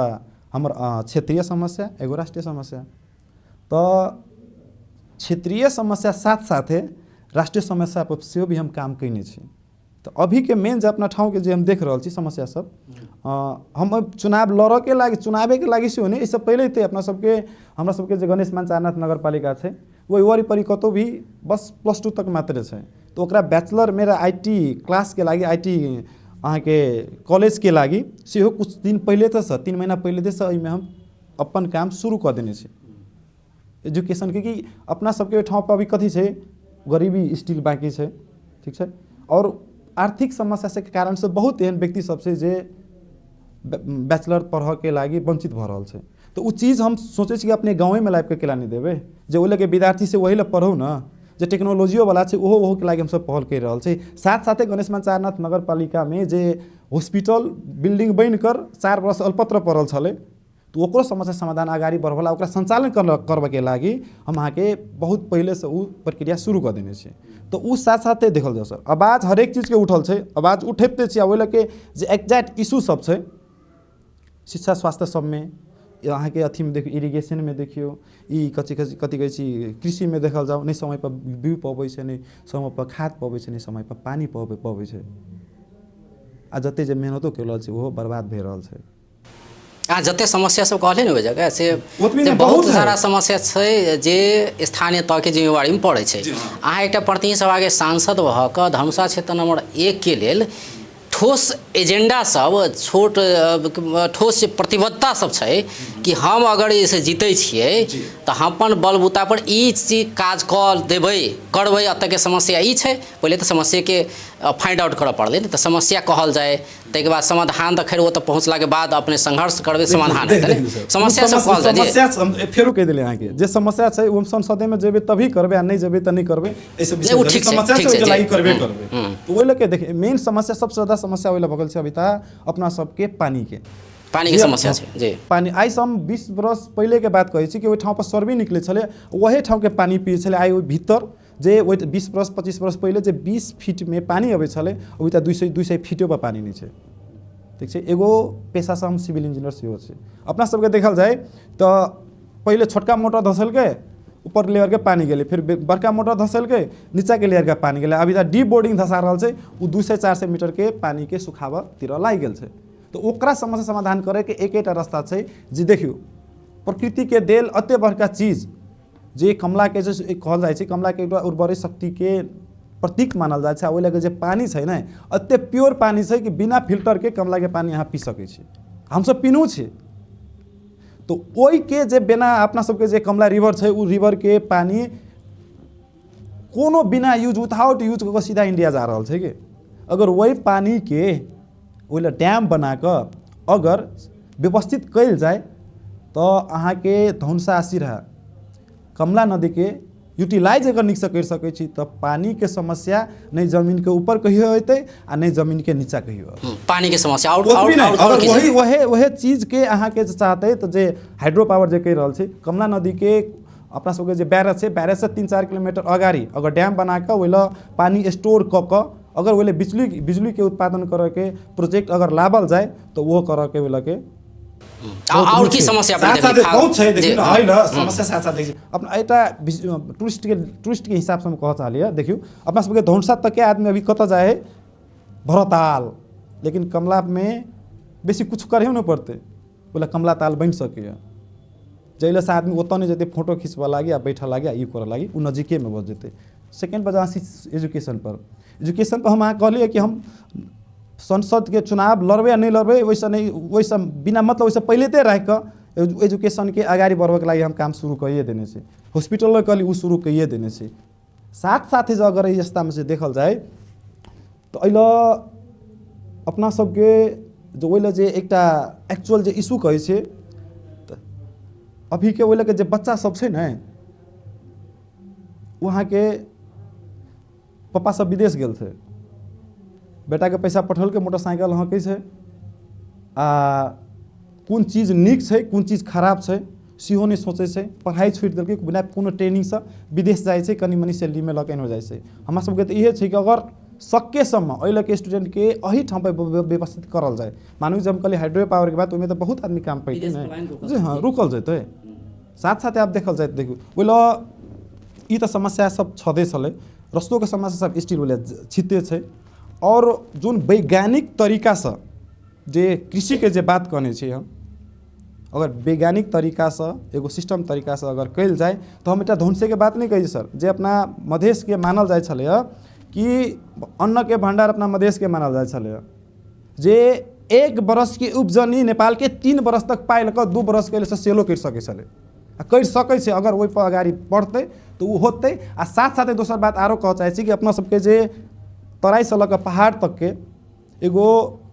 हमर क्षेत्रीय समस्या, एगो राष्ट्रीय समस्या। तऽ क्षेत्रीय समस्या साथ साथे राष्ट्रीय समस्या पर सेहो भी हम काम कयने छी। तऽ अभीके मेन जे अपना ठाउँके जे हम देख रहल छी समस्या सब, हम चुनाव लड़ऽके लागि, चुनावेके लागि सेहो नहि, एहिसँ पहिले तऽ अपना सबके, हमरा सबके जे गणेशमान चारनाथ नगरपालिका छै ओहि वरिपरि कतहु भी बस +2 तक मात्रे छै, तऽ ओकरा बैचलर मेरा IT क्लासके लागि, IT अहाँके कॉलेजके लागि सेहो कुछ दिन पहिले तऽ 3 महीना पहिले तऽ एहिमे हम अपन काम शुरू कऽ देने छी एजुकेशनके। कि अपना सबके ओहिठाम पर अभी कथी छै, गरीबी स्टिल बाँकी छै, ठीक छै, आओर आर्थिक समस्या के कारणसँ बहुत एहन व्यक्ति सब छै जे बैचलर पढ़ऽके लागि वञ्चित भऽ रहल छै। तऽ ओ चीज हम सोचै छी कि अपने गाँवेमे लाबिके केला नहि देबै, जे ओहि लऽके विद्यार्थी से ओहि लए पढ़ू ने, जे टेक्नोलॉजियोवला छै ओहो ओहोके लागि हमसब पहल करि रहल छी। साथ साथे गणेशमान चारनाथ नगरपालिकामे जे हॉस्पिटल बिल्डिंग बनिकर 4 वर्ष अल्पत्र पड़ल छलै, तऽ ओकरो समस्या समाधान अगाडि बढ़बला ओकरा सञ्चालन करबऽके लागि हम अहाँके बहुत पहिलेसँ ओ प्रक्रिया शुरू कऽ देने छी। तऽ ओ साथ साथे देखल जाउ सर, आवाज हरेक चीजके उठल छै, आवाज उठबिते छी। आ ओहि लऽके जे एक्जैक्ट इशू सब छै शिक्षा स्वास्थ्य सबमे, अहाँके अथीमे देखियौ, इरिगेशनमे देखियौ, ई कथी कथी कथी कहै छी, कृषिमे देखल जाउ, नहि समयपर बीउ पबै छै, नहि समयपर खाद पबै छै, नहि समयपर पानि पबै छै, आ जते जे मेहनतो कऽ रहल छै ओहो बर्बाद भए रहल छै। आ जते समस्या सब कहले ने ओहि जगह से बहुत सारा समस्या छै जे स्थानीय तहके जिम्मेवारीमे पड़ै छै। अहाँ एकटा प्रतिनिधि सभाके सांसद भऽ कऽ धनुषा क्षेत्र नंबर 1 के लेल ठोस एजेंडा सब, छोट ठोस प्रतिबद्धता सब छै कि हम अगर एहिसँ जीतै छियै तऽ हम अपन बलबूता पर ई चीज काज कऽ देबै, करबै। एतऽके समस्या ई छै, पहिले तऽ समस्याके फाइंड आउट करऽ पड़लै ने, तऽ समस्या कहल जाय, ताहिके बाद समाधान तऽ खैर ओ तऽ पहुँचलाके बाद अपने संघर्ष करबै, समाधान हेतै ने। समस्या सब कहल जाय, समस्या फेरो कहि देलियै अहाँके, जे समस्या छै ओ हम संसदेमे जेबै तभी करबै, आ नहि जेबै तऽ नहि करबै। एहिसँ विशेष समस्या छै ओहिके लागि करबे करबै। तऽ ओहि लऽ के देखियौ मेन समस्या, सबसँ ज्यादा समस्या ओहि लऽ भऽ गेल छै अभी तऽ अपना सबके पानीके, पानीके समस्या छै जी। पानी आइसँ हम 20 वर्ष पहिलेके बात कहै छी कि ओहि ठाउँपर सर्वे निकलै छलै, ओहे ठाउँके पानी पियै छलै। आइ ओहि भीतर जे ओहि 20 वर्ष 25 वर्ष पहिले जे 20 फीटमे पानी अबै छलै, अभी तऽ 200 फीटोपर पानी नहि छै, ठीक छै। एगो पेशासँ हम सिविल इंजीनियर सेहो छी। अपना सबके देखल जाय तऽ पहिले छोटका मोटर धसेलकै, ऊपर लेयरके पानी गेलै, फेर बड़का मोटर धसेलकै, नीचाके लेयरके पानी गेलै। अभी तऽ डीप बोर्डिंग धसा रहल छै, ओ 200-400 मीटरके पानीके सुखाबऽ तिर लागि गेल छै। तऽ ओकरा समस्या समाधान करैके एकेटा रास्ता छै जे देखियौ प्रकृतिके देल एते बड़का चीज जे कमलाके जे कहल जाइ छै, कमलाके एकटा उर्वरी शक्तिके प्रतीक मानल जाइ छै। आ ओहि लऽ कऽ जे पानी छै ने, एते प्योर पानी छै कि बिना फिल्टरके कमलाके पानी अहाँ पी सकै छी, हमसब पीनहु छी। तऽ ओहिके जे बिना अपना सबके जे कमला रिवर छै, ओ रिवरके पानी कोनो बिना यूज, विथआउट यूज कऽ कऽ सीधा इंडिया जा रहल छै कि अगर ओहि पानीके ओहि लए डैम बना कऽ अगर व्यवस्थित कयल जाय तऽ अहाँके धनुषा सिरहा कमला नदीके यूटिलाइज अगर नीकसँ करि सकै छी तऽ पानीके समस्या नहि जमीनके ऊपर कहियो अयतै आ नहि जमीनके नीचा कहियो अयतै। पानीके समस्या आओर ओतबी नहि, आओर अगर की वही वहे वहे चीजके अहाँके जे चाहतै तऽ जे हाइड्रो पावर जे कहि रहल छै, कमला नदीके अपना सबके जे बैरेज छै, बैरेजसँ 3-4 किलोमीटर अगाडि अगर डैम बना कऽ ओहि लए पानी स्टोर कऽ कऽ अगर ओहि लए बिजलीके उत्पादन करऽके प्रोजेक्ट अगर लाबल जाय तऽ ओहो करऽके ओहि लऽ के आओर की समस्या साथ साथ बहुत छै। देखियौ ने, है ने समस्या साथ साथ देखियौ अपना एकटा टूरिस्टके हिसाबसँ हम कहऽ चाहलियै। देखियौ अपना सबके धनुषा तकके आदमी अभी कतऽ जाइ है, भरताल, लेकिन कमलामे बेसी किछु करहे नहि पड़तै, ओहि कमला ताल बनि सकैए, जाहि लए से आदमी ओतऽ नहि जेतै फोटो खिचबऽ लागि आ बैठऽ लागि आ ई करऽ लागि, ओ नजीकेमे बस जेतै। सेकेंड पर जहाँ एजुकेशन पर, एजुकेशन पर हम अहाँ कहलियै कि हम संसदके चुनाव लड़बै आ नहि लड़बै ओहिसँ नहि, ओहिसँ बिना मतलब ओहिसँ पहिले ते राखि कऽ एजुकेशनके अगाडि बढ़बऽके लागि हम काम शुरू कैए देने छी। हॉस्पिटल कहली ओ शुरू कैए देने छी। साथ साथे जे अगर एहि रास्तामे से देखल जाय तऽ एहि लए अपना सबके जे ओहि लए जे एकटा एक्चुअल जे इशू कहै छै तऽ अभीके ओहि लऽ के जे बच्चा सब छै ने, ओ अहाँके पप्पा सब विदेश गेल छै, बेटाके पैसा पठौलकै, मोटरसाइकिल हँकै छै, आ कोन चीज नीक छै कोन चीज खराब छै सेहो नहि सोचै छै, पढ़ाइ छोड़ि देलकै, बिना कोनो ट्रेनिंगसँ विदेश जाइ छै, कनि मनि सैलरीमे लऽ कऽ एनो जाइ छै। हमरा सबके तऽ इहे छै कि अगर सक्केसम्म एहि लऽ के स्टूडेंटके एहिठाम पर व्यवस्थित करल जाय, मानू जे हम कहलियै हाइड्रो पावरके बात, ओहिमे तऽ बहुत आदमी काम पैतै ने, जी हँ, रुकल जेतै। साथ साथे आब देखल जाय देखियौ ओहि लए ई तऽ समस्या सब छदे छलै, रस्तोके समस्या सब स्टील ओहि लए छिते छै। आओर जोन वैज्ञानिक तरीकासँ जे कृषिके जे बात कहने छी हम, अगर वैज्ञानिक तरीकासँ एगो सिस्टम तरीकासँ अगर कयल जाय तऽ हम एकटा धौंसेके बात नहि कहै छी सर, जे अपना मधेशके मानल जाइ छलैए कि अन्नके भण्डार अपना मधेशके मानल जाइ छलैए, जे 1 बरसके उपजनी नेपालके 3 बरस तक पालि कऽ 2 बरसके से सेलो करि सकै छलै आ करि सकै छै। अगर ओहिपर अगाडि बढ़तै तऽ ओ होतै। आ साथ साथे दोसर बात आरो कहऽ चाहै छी कि अपना सबके जे तराईसँ लऽ कऽ पहाड़ तकके एगो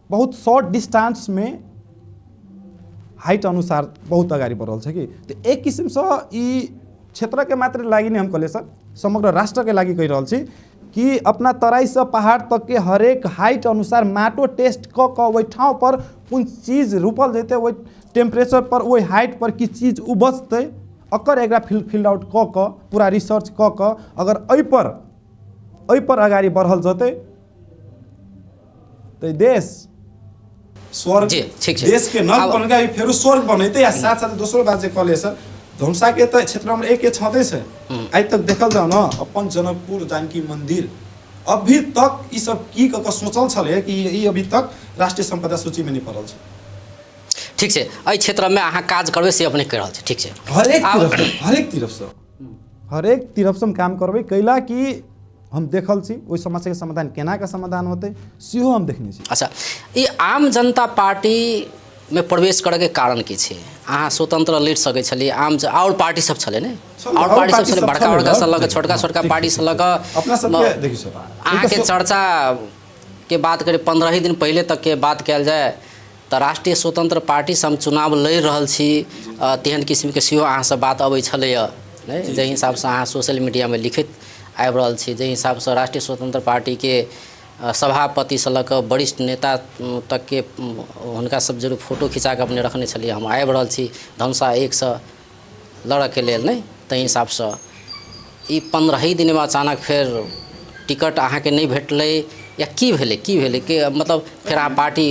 बहुत शॉर्ट डिस्टेंसमे हाइट अनुसार बहुत अगाडि बढ़ल छै कि, तऽ एक किसिमसँ ई क्षेत्रके मात्र लागि नहि हम कहलियै सर, समग्र राष्ट्रके लागि कहि रहल छी कि अपना तराईसँ पहाड़ तकके हरेक हाइट अनुसार माटो टेस्ट कऽ कऽ ओहि ठाउँपर कोन चीज रोपल जेतै, ओहि टेम्परेचर पर ओहि हाइट पर की चीज उपजतै, ओकर एकरा फिल्ड आउट कऽ कऽ पूरा रिसर्च कऽ कऽ अगर एहिपर अगाडि बढ़ल जेतै तऽ देश स्वर्ग जी, ठीक छै। देश के नर्क बन गया फेरो स्वर्ग बनेतै। आ साथ साथ दोसरो बात जे कहलियै सर, धनुषा के तऽ क्षेत्र में एक छँदै छै, आइ तक देखल जाउ न अपन जनकपुर जानकी मंदिर अभी तक ई सब की कऽ कऽ सोचल छलै कि ई अभी तक राष्ट्रीय सम्पदा सूची में नहीं पड़ल छै। ठीक छै, एहि क्षेत्रमे अहाँ काज करबै से अपने कहि रहल छी। ठीक छै, हरेक तरफसँ हरेक तरफसँ हम काम करबै, कैला कि हम देखल छी ओहि समस्याके समाधान केना कऽ समाधान होतै सेहो हम देखने छी। अच्छा, ई आम जनता पार्टीमे प्रवेश करऽके कारण की छै? अहाँ स्वतंत्र लड़ि सकै छलियै, आम आओर पार्टी सब छलै ने, आओर पार्टी सब छलै, बड़का बड़का से लऽ कऽ छोटका छोटका पार्टी से लऽ कऽ अपना सबके देखियौ सर, अहाँके चर्चा के बात करी 15 ही दिन पहिले तक के बात कयल जाय तऽ राष्ट्रीय स्वतंत्र पार्टीसँ हम चुनाव लड़ि रहल छी, तेहन किसिमके सेहो अहाँसँ बात अबै छलैए नहि? जाहि हिसाबसँ अहाँ सोशल मीडियामे लिखैत आबि रहल छी, जाहि हिसाबसँ राष्ट्रीय स्वतंत्र पार्टीके सभापतिसँ लऽ कऽ वरिष्ठ नेता तकके हुनका सब जरूर फोटो खिंचा कऽ अपने रखने छलियै, हम आबि रहल छी धनुषा 1सँ लड़ऽके लेल नहि, ताहि हिसाबसँ ई 15 ही दिनमे अचानक फेर टिकट अहाँके नहि भेटलै या की भेलै? की भेलै कि मतलब फेर अहाँ पार्टी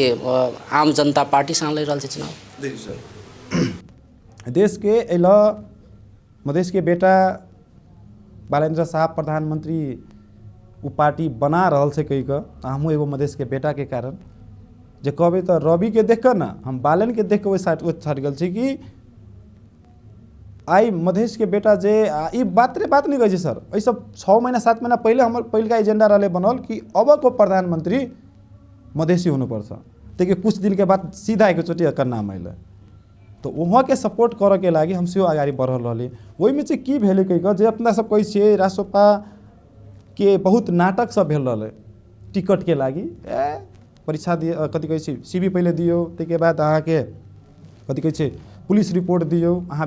आम जनता पार्टीसँ अहाँ लड़ि रहल छी चुनाव? देखियौ सर, देशके एहि मधेशके बेटा बालेन्द्र शाह प्रधानमन्त्री ओ पार्टी बना रहल छै कहि कऽ, हमहूँ एगो मधेशके बेटाके कारण जे कहबै तऽ रविके देख कऽ ने हम बालेनके देख कऽ ओहि साइड ओहि साइड गेल छी कि आइ मधेशके बेटा जे ई बात रे बात नहि कहै छै सर, एहिसँ 6 महीना 7 महीना पहिले हमर पहिलका एजेंडा रहलै बनल कि अबको प्रधानमन्त्री मधेसी हुनुपर्छ, ताहिके कुछ दिनके बाद सीधा एकचोटि एकर नाम अयलै, तऽ वहाँके सपोर्ट करऽके लागि हम सेहो अगाडि बढ़ल रहली। ओहिमे चाहिँ की भेलै कहि कऽ जे अपना सब कहै छियै रासोपाके बहुत नाटक सब भेल रहलै टिकटके लागि, ए परीक्षा दिअ कथी कहै छै सी वी पहिले दियौ, ताहिके बाद अहाँके कथी कहै छै पुलिस रिपोर्ट दियौ, अहाँ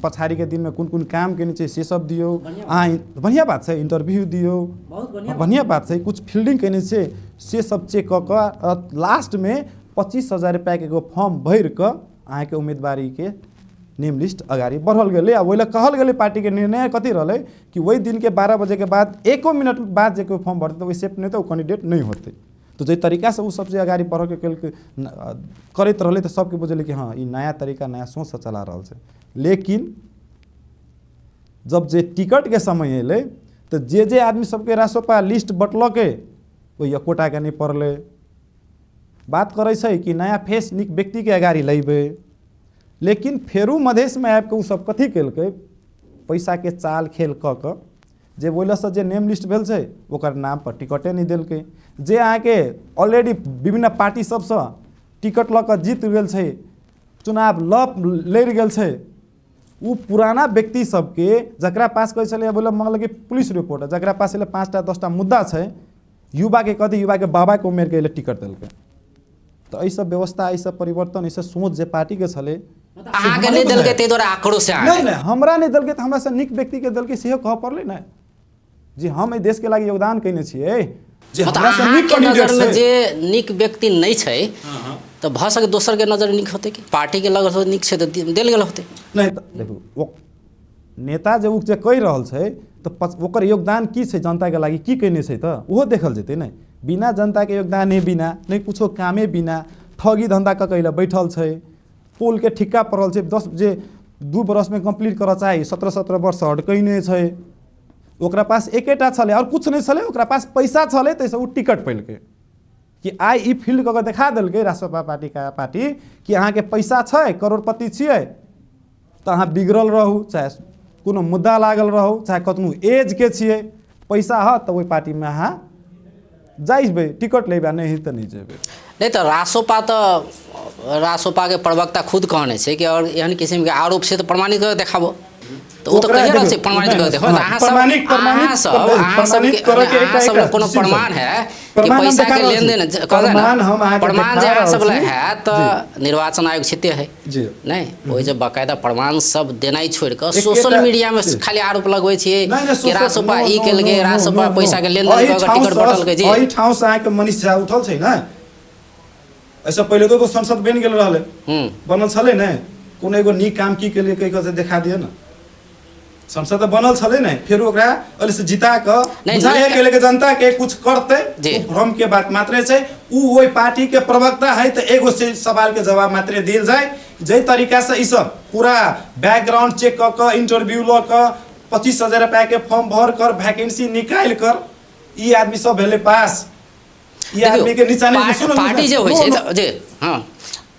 पछाड़ीके दिनमे कोन कोन काम केने छै से सब दियौ, अहाँ बढ़िआँ बात छै इंटरव्यू दियौ, बढ़िआँ बात छै कुछ फील्डिंग केने छै से सब चेक कऽ कऽ लास्टमे 25,000 रुपैआके एगो फॉर्म भरि कऽ अहाँके उम्मीदवारीके नेम लिस्ट अगाडि बढ़ल गेलै। आ ओहि लए कहल गेलै पार्टीके निर्णय कथी रहलै कि ओहि दिनके 12 बजेके बाद एको मिनट बाद जे कोइ फॉर्म भरतै तऽ ओहि सेफ नहि तऽ ओ कैंडिडेट नहि होतै। तऽ जाहि तरीकासँ ओ सब जे अगाडि बढ़ऽके केलकै करैत रहलै तऽ सबके बुझेलै कि हँ ई नया तरीका नया सोचसँ चला रहल छै। लेकिन जब जे टिकटके समय अयलै तऽ जे जे आदमी सबके रासोपा लिस्ट बटलकै ओहि एकोटाके नहि पड़लै। बात करै छै कि नया फेस नीक व्यक्तिके अगाडि लैबै, लेकिन फेरो मधेशमे आबिकऽ ओ सब कथी केलकै पैसाके चाल खेल कऽ कऽ जे ओहिसँ जे नेम लिस्ट भेल छै ओकर नाम पर टिकटे नहि देलकै, जे अहाँके ऑलरेडी विभिन्न पार्टी सबसँ टिकट लऽ कऽ जीत गेल छै, चुनाव लड़ि गेल छै, ओ पुराना व्यक्ति सबके जकरा पास कहै छलै बोले मंगलकै पुलिस रिपोर्ट, जकरा पास एलै 5टा 10टा मुद्दा छै, युवाके कथी युवाके बाबाके उमेरके एलै टिकट देलकै। तऽ एहि सब व्यवस्था एहि सब परिवर्तन एहि सब सोच जे पार्टीके छलै अहाँके नहि देलकै ताहि दुआरे आक्रोश है। नहि नहि हमरा नहि देलकै तऽ हमरासँ नीक व्यक्तिके देलकै सेहो कहऽ पड़लै ने जे हम एहि देशके लागि योगदान कयने छियै, जे हमरासँ नीक अहाँके नजरमे जे नीक व्यक्ति नहि छै तऽ भऽ सकै दोसरके नजर नीक होतै कि पार्टीके लगल नीक छै तऽ देल गेल होतै। नहि तऽ देखू ओ नेता जे ओ जे कहि रहल छै तऽ ओकर योगदान की छै जनताके लागि की कयने छै तऽ ओहो देखल जेतै ने। बिना जनताके योगदाने बिना नहि कुछो कामे बिना ठगी धन्धा कऽ कऽ बैठल छै, पुलके ठिक्का पड़ल छै, 10 जे 2 बरसमे कम्प्लीट करऽ चाही 17-17 वर्ष अटकैने छै, ओकरा पास एकेटा छलै आओर किछु नहि छलै, ओकरा पास पैसा छलै, ताहिसँ ओ टिकट पैलकै। कि आइ ई फील्ड कऽ के देखा देलकै रासोपा पार्टी का पार्टी कि अहाँके पैसा छै, करोड़पति छियै, तऽ अहाँ बिगड़ल रहू, चाहे कोनो मुद्दा लागल रहू, चाहे कतनो एजके छियै, पैसा हत तऽ ओहि पार्टीमे अहाँ जेबै, टिकट लेबै, नहि तऽ नहि जेबै। नहि तऽ रासोपा तऽ रासोपाके प्रवक्ता खुद कहने छै कि अगर एहन किसिमके आरोप छै तऽ प्रमाणित कऽ देखाबो। तऽ ओ तऽ कहिए रहल छै प्रमाणित कऽ देखो। तऽ अहाँ सब अहाँ सब अहाँ सबके अहाँ सब कोनो प्रमाण है कि पैसा के लेनदेन कहले ने, प्रमाण जे अहाँ सब लग है तऽ निर्वाचन आयोग छिते है नहि, ओहि जे बाकायदा प्रमाण सब देनाइ छोड़ि कऽ सोशल मीडिया में खाली आरोप लगबै छियै कि रासोपा ई केलकै, रासोपा पैसा के लेनदेन कऽ कऽ टिकट बटलकै। जी एहि ठाउँ से अहाँके मनीष झा उठल छै ने, एहिसँ पहिले तो संसद बनि गेल रहलै, बनल छलै ने, कोनो एगो नीक काम की केलियै कहि कऽ देखा दिअ ने। संसद तऽ बनल छलै ने, फेर ओकरा ओहि से जिता कऽ बुझाइ है के जनता के कुछ करतै, भ्रम के बात मात्रे छै। उ ओहि पार्टी के प्रवक्ता है तऽ एगो से सवाल के जवाब मात्रे देल जाय। जाहि तरीका से ई सब पूरा बैकग्राउंड चेक कऽ कऽ इंटरव्यू लऽ कऽ 25,000 रुपया के फॉर्म भर कर वैकेंसी निकालि कर ई आदमी सब भेलै पास। ई आदमी के नीचा नहि सुनू, पार्टी जे होइ छै तऽ जे हँ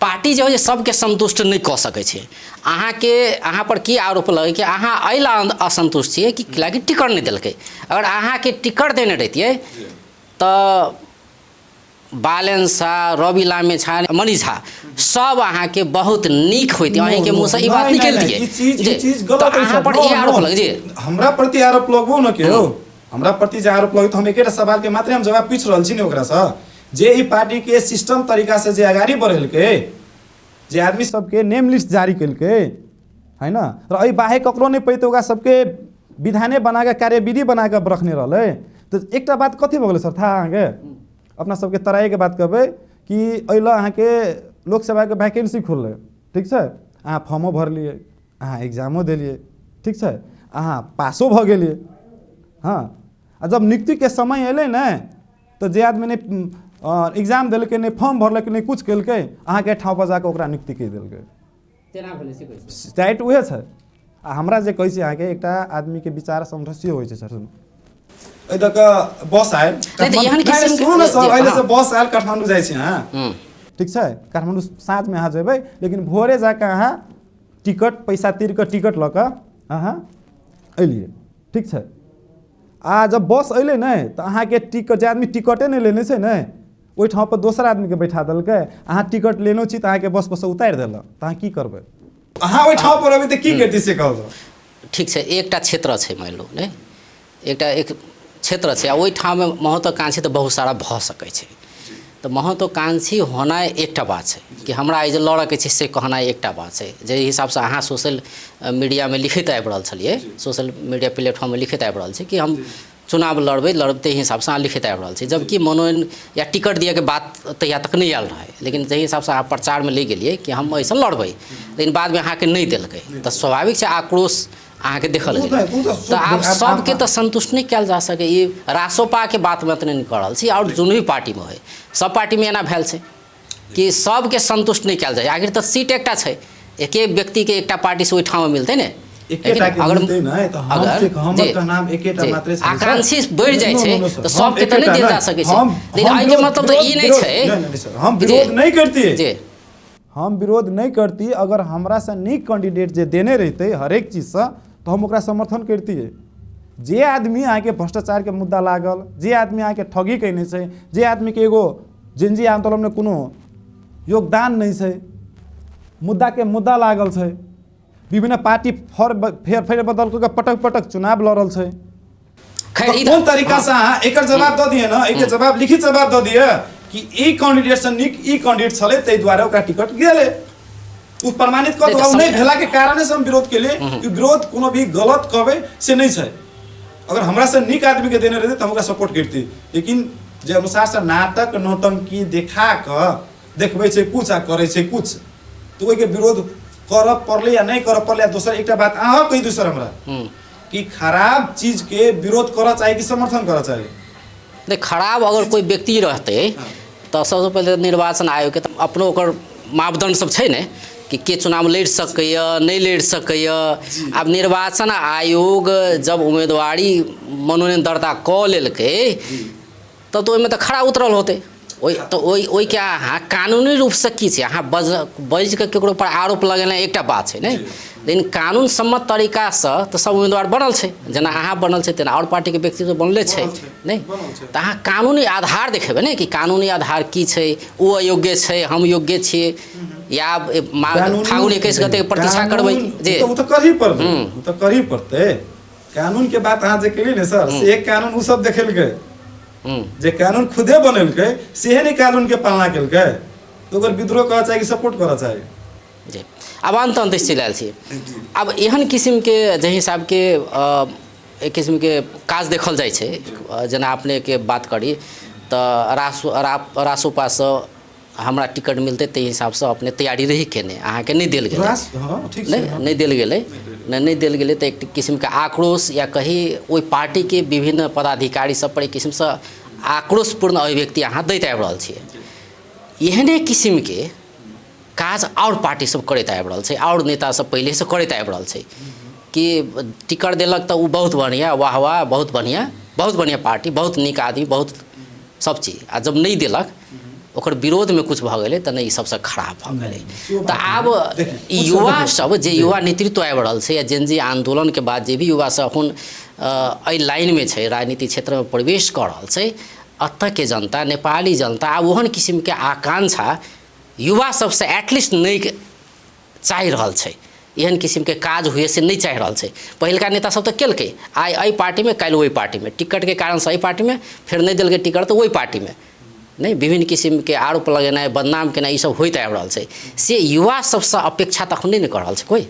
पार्टी जे होइ छै सबके संतुष्ट नहि कऽ सकै छै। अहाँके अहाँ पर की आरोप लगै कि अहाँ एहि ला असंतुष्ट छियै कि कियाकि टिकट नहि देलकै। अगर अहाँके टिकट देने रहितियै तऽ बालेन शाह, रवि लामे झा, मनीष झा सब अहाँके बहुत नीक होइतै, अहीँके मुँहसँ ई बात निकलतियै। तऽ अहाँ पर ई आरोप लगै जे हमरा प्रति आरोप लगबो न केओ, हमरा प्रति जे आरोप लगै तऽ हम एकेटा सवाल के मात्रे हम जवाब पूछि रहल छी ने ओकरासँ, जे ई पार्टी के सिस्टम तरीका से जे अगाडि बढ़ेलकै, जे आदमी सबके नेम लिस्ट जारी केलकै है न, र एहि बाहेक ककरो नहि पैतै, ओकरा सबके विधाने बना कऽ कार्यविधि बना कऽ रखने रहलै। तऽ एकटा बात कथी भऽ गेलै सर था अहाँके, अपना सबके तराइके बात कहबै कि एहि लए अहाँके लोकसभाके वैकेन्सी खुललै, ठीक छै, अहाँ फॉर्मो भरलियै, अहाँ एग्जामो देलियै, ठीक छै, अहाँ पासो भऽ गेलियै, हँ, आ जब नियुक्तिके समय अयलै ने तऽ जे आदमी नहि एग्जाम देलकै, नहि फॉर्म भरलकै, नहि किछु केलकै, अहाँके ठाँव पर जाकऽ ओकरा नियुक्ति कहि देलकै। टाइट उएह छै। आ हमरा जे कहै छी अहाँके एकटा आदमीके विचार समझस्य होइ छै सर। सुनू, एहि दऽ कऽ बस आयल, सुनू ने सर, एहि से बस आयल काठमाण्डू जाइ छी अहाँ, ठीक छै, काठमाण्डू साँझमे अहाँ जेबै, लेकिन भोरे जाकऽ अहाँ टिकट पैसा तीर कऽ टिकट लऽ कऽ अहाँ एलियै, ठीक छै। आ जब बस अयलै ने तऽ अहाँके टिकट, जे आदमी टिकटे नहि लेने छै ने ओहि ठाम पर दोसर आदमीके बैठा देलकै, अहाँ टिकट लेने छी तऽ अहाँके बस पर से उतारि देलक, तऽ अहाँ की करबै? अहाँ ओहि ठाम पर रहबै तऽ की करतै से कहू। ठीक छै, एकटा क्षेत्र छै मानि लू ने, एकटा एक क्षेत्र छै आ ओहि ठाममे महत्वाकांक्षी तऽ बहुत सारा भऽ सकै छै। तऽ महत्वाकांक्षी होनाइ एकटा बात छै कि हमरा एहि जे लड़ऽके छै से कहनाइ एकटा बात छै। जाहि हिसाबसँ अहाँ सोशल मीडियामे लिखैत आबि रहल छलियै, सोशल मीडिया प्लेटफॉर्ममे लिखैत आबि रहल छी कि हम चुनाव लड़बै, लड़बै ताहि हिसाबसँ अहाँ लिखैत आबि रहल छी, जबकि मनोनयन या टिकट दिअके बात तहिया तक नहि आयल रहै, लेकिन जाहि हिसाबसँ अहाँ प्रचारमे लऽ गेलियै कि हम एहिसँ लड़बै, लेकिन बादमे अहाँके नहि देलकै तऽ स्वाभाविक छै आक्रोश अहाँके देखल गेल। तऽ आब सबके तऽ संतुष्ट नहि कयल जा सकै। ई रासोपाके बातमे एतने नहि कऽ रहल छी, आओर जोन भी पार्टीमे होइ, सब पार्टीमे एना भेल छै कि सबके संतुष्ट नहि कयल जाइ। आखिर तऽ सीट एकटा छै, एके व्यक्तिके एकटा पार्टीसँ ओहि ठाम मिलतै ने, आकांक्षी बढ़ि जाइ छै तऽ सबके तऽ नहि देल जा सकै छै। लेकिन एहिके मतलब तऽ ई नहि छै हम विरोध नहि करतियै जी, हम विरोध नहि करती। अगर हमरासँ नीक कैंडिडेट जे देने रहितै हरेक चीजसँ तऽ हम ओकरा समर्थन करतियै। जे आदमी अहाँके भ्रष्टाचारके मुद्दा लागल, जे आदमी अहाँके ठगी कयने छै, जे आदमीके एगो जिनजी आन्दोलनमे कोनो योगदान नहि छै, मुद्दाके मुद्दा लागल छै, विभिन्न पार्टी फेर फेर बदल कऽ पटक पटक चुनाव लड़ल छै, कोन तरीका से अहाँ एकर जवाब दऽ दिअ ने, एकर जवाब लिखित जवाब दऽ दिअ कि ई कैंडिडेट से नीक ई कैंडिडेट छलै ताहि दुआरे ओकरा टिकट गेलै, ओ प्रमाणित कऽ दू। नहि भेला के कारण से हम विरोध केलियै, ई विरोध कोनो भी गलत कहबै से नहि छै। अगर हमरा से नीक आदमी के देने रहतै तऽ हम ओकरा सपोर्ट करती, लेकिन जे अनुसार से नाटक नौटंकी देखा कऽ देखबै छै कुछ आ करै छै कुछ, तऽ ओहिके विरोध करऽ पड़लै या नहि करऽ पड़लै। दोसर एकटा बात अहाँ कहि दू सर हमरा कि खराब चीज के विरोध करऽ चाही कि समर्थन करऽ चाही? नहि, खराब अगर कोइ व्यक्ति रहतै तऽ सबसँ पहिले निर्वाचन आयोगके तऽ अपनो ओकर मापदण्ड सब छै ने कि के चुनाव लड़ि सकैए नहि लड़ि सकैए। आब निर्वाचन आयोग जब उम्मीदवारी मनोनयन दर्ता कऽ लेलकै तब तऽ ओहिमे तऽ खड़ा उतरल होतै। ओहि तऽ ओहिके अहाँ कानूनी रूपसँ की छै, अहाँ बाजि कऽ ककरो पर आरोप लगेनाइ एकटा बात छै ने, लेकिन कानून सम्मत तरीकासँ तऽ सब उम्मीदवार बनल छै, जेना अहाँ बनल छै तेना आओर पार्टीके व्यक्ति तऽ बनले छै नहि, तऽ अहाँ कानूनी आधार देखेबै ने कि कानूनी आधार की छै, ओ अयोग्य छै हम योग्य छियै, या फागुन 21 गते प्रतीक्षा करबै जे ओ तऽ करही पड़तै, ओ तऽ करही पड़तै। कानून के बात अहाँ जे केलियै ने सर, से एक कानून ओ सब देखेलकै, जे कानून खुदे बनेलकै सेहे नहि कानून के पालना केलकै, तऽ ओकर विद्रोह करऽ चाही कि सपोर्ट करऽ चाही। जी आब अन्त अन्त चलि आयल छी। आब एहन किसिमके जाहि हिसाबके एक किसिमके काज देखल जाइ छै, जेना अपनेके बात करी तऽ रासोपासँ हमरा टिकट मिलतै ताहि हिसाबसँ अपने तैयारी रही केने, अहाँके नहि देल गेलै, नहि देल गेलै, नहि देल गेलै, तऽ एक किसिमके आक्रोश या कही ओहि पार्टीके विभिन्न पदाधिकारी सब पर एक किसिमसँ आक्रोशपूर्ण अभिव्यक्ति अहाँ दैत आबि रहल छियै। एहने किसिमके काज आओर पार्टी सब करैत आबि रहल छै, आओर नेता सब पहिलेसँ करैत आबि रहल छै कि टिकट देलक तऽ ओ बहुत बढ़िआँ, वाह वाह, बहुत बढ़िआँ, बहुत बढ़िआँ पार्टी, बहुत नीक आदमी, बहुत सब चीज, आ जब नहि देलक ओकर विरोधमे किछु भऽ गेलै तऽ नहि ई सबसँ खराब भऽ गेलै। तऽ आब युवा सब जे युवा नेतृत्व आबि रहल छै या जेनजी आन्दोलनके बाद जे भी युवा सब एखन एहि लाइनमे छै, राजनीतिक क्षेत्रमे प्रवेश कऽ रहल छै, एतऽके जनता, नेपाली जनता आब ओहन किसिमके आकांक्षा युवा सबसँ एटलीस्ट नहि चाहि रहल छै, एहन किसिमके काज हुए से नहि चाहि रहल छै। पहिलका नेता सब तऽ केलकै, आइ एहि पार्टीमे काल्हि ओहि पार्टीमे, टिकटके कारणसँ एहि पार्टीमे, फेर नहि देलकै टिकट तऽ ओहि पार्टीमे, नहि विभिन्न किसिमके आरोप लगेनाइ, बदनाम केनाइ, ई सब होइत आबि रहल छै। से युवा सबसँ अपेक्षा तऽ एखन नहि कऽ रहल छै कोइ।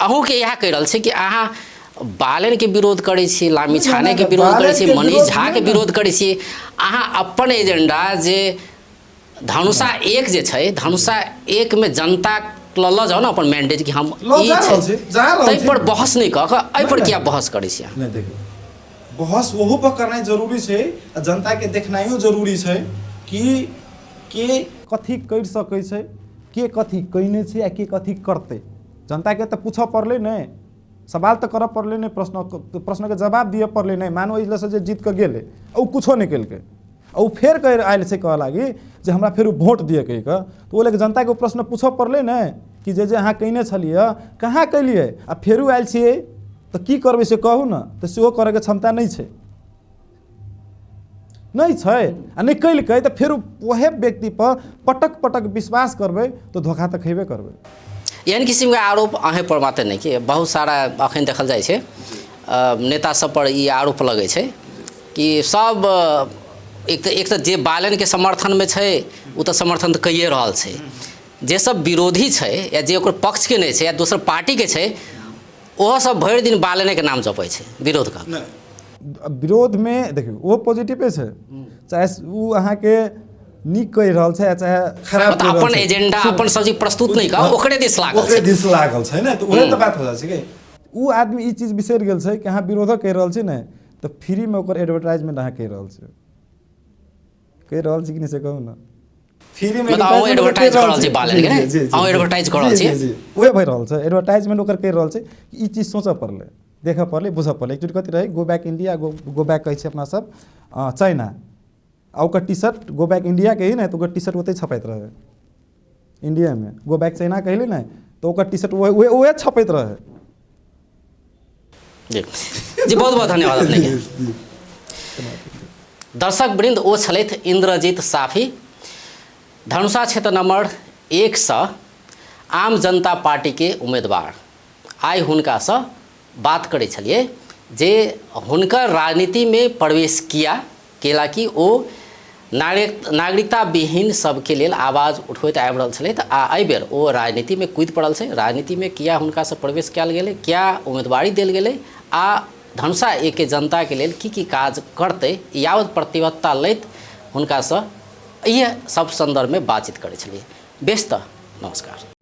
अहूँके इएह कहि रहल छै कि अहाँ बालनके विरोध करै छी, लामी छानेके विरोध करै छी, मनीष झाके विरोध करै छी, अहाँ अपन एजेंडा जे धनुषा एक जे छै, धनुषा एक में जनता लऽ जाउ ने अपन मैंडेट कि हम ई छै, ताहि पर बहस नहि कऽ कऽ एहि पर किया बहस करै छी अहाँ? नहि देखियौ, बहस ओहो पर करनाइ जरूरी छै आ जनताके देखनाइयो जरूरी छै कि के कथी करि सकै छै, के कथी कयने छै आ के कथी करतै। जनताके तऽ पूछऽ पड़लै ने, सवाल तऽ करऽ पड़लै ने, प्रश्नके जवाब दिअ पड़लै ने। मानो एहिसँ जे जीत कऽ गेलै ओ कुछो नहि केलकै आ ओ फेर कहि आयल छै कहऽ लागी जे हमरा फेर वोट दिअ कहि कऽ, तऽ ओ लए जनताके ओ प्रश्न पूछऽ पड़लै ने कि जे जे अहाँ कयने छलियै कहाँ केलियै आ फेरो आयल छियै तऽ की करबै से कहू ने, तऽ सेहो करैके क्षमता नहि छै, नहि छै आ नहि केलकै तऽ फेर ओहे व्यक्तिपर पटक पटक विश्वास करबै तऽ धोखा तऽ खेबे करबै। एहन किसिमके आरोप अहेँ पर मात्र नहि कि बहुत सारा अखन देखल जाइ छै नेता सब पर ई आरोप लगै छै कि सब एक तऽ जे बालनके समर्थनमे छै ओ तऽ समर्थन तऽ कैए रहल छै, जे सब विरोधी छै या जे ओकर पक्षके नहि छै या दोसर पार्टीके छै ओहो सब भरि दिन बालनेके नाम जपै छै विरोध कऽ। विरोधमे देखियौ ओहो पॉजिटिवे छै, चाहे ओ अहाँके नीक कहि रहल छै चाहे खराब, अपन एजेंडा अपन सब चीज प्रस्तुत नहि कऽ ओकरे दिस लागल ओकरे दिस लागल छै ने, तऽ उहे तऽ बात हो जाइ छै कि ओ आदमी ई चीज बिसरि गेल छै कि अहाँ विरोधक कहि रहल छी ने तऽ फ्रीमे ओकर एडवर्टाइजमेंट अहाँ कहि रहल छी, कहि रहल छी कि नहि से कहू ने। फ्रीमे मतलब एडवर्टाइज कऽ रहल छी बालन के, अहूँ एडवर्टाइज कऽ रहल छी, जी उहे भऽ रहल छै एडवर्टाइजमेंट ओकर कहि रहल छै। ई चीज सोचऽ पड़लै, देखऽ पड़लै, बुझऽ पड़लै। एकचुअली कथी रहै, go back India, go back कहै छै अपना सब चाइना, आ ओकर T shirt go back India कही ने तऽ ओकर टी शर्ट ओतहि छपैत रहै इंडियामे, गो बैक चाइना कहली ने तऽ ओकर टी शर्ट उहे छपैत रहै। जी जी बहुत बहुत धन्यवाद अपनेके। दर्शक वृंद, ओ छलथि इंद्रजीत साफी, धनुषा क्षेत्र नंबर 1 सँ आम जनता पार्टीके उम्मीदवार। आइ हुनकासँ बात करै छलियै जे हुनकर राजनीतिमे प्रवेश किया केला, कि ओ नागरिकता विहीन सबके लेल आवाज उठबैत आबि रहल छलथि आ एहिबेर ओ राजनीतिमे कूदि पड़ल छै। राजनीतिमे किया हुनकासँ प्रवेश कयल गेलै, किया उम्मीदवारी देल गेलै आ धनुषा एकके जनताके लेल की की काज करतै, यावत प्रतिबद्धता लैत हुनकासँ इएह सब सन्दर्भमे बातचीत करै छलियै। बेस तऽ नमस्कार।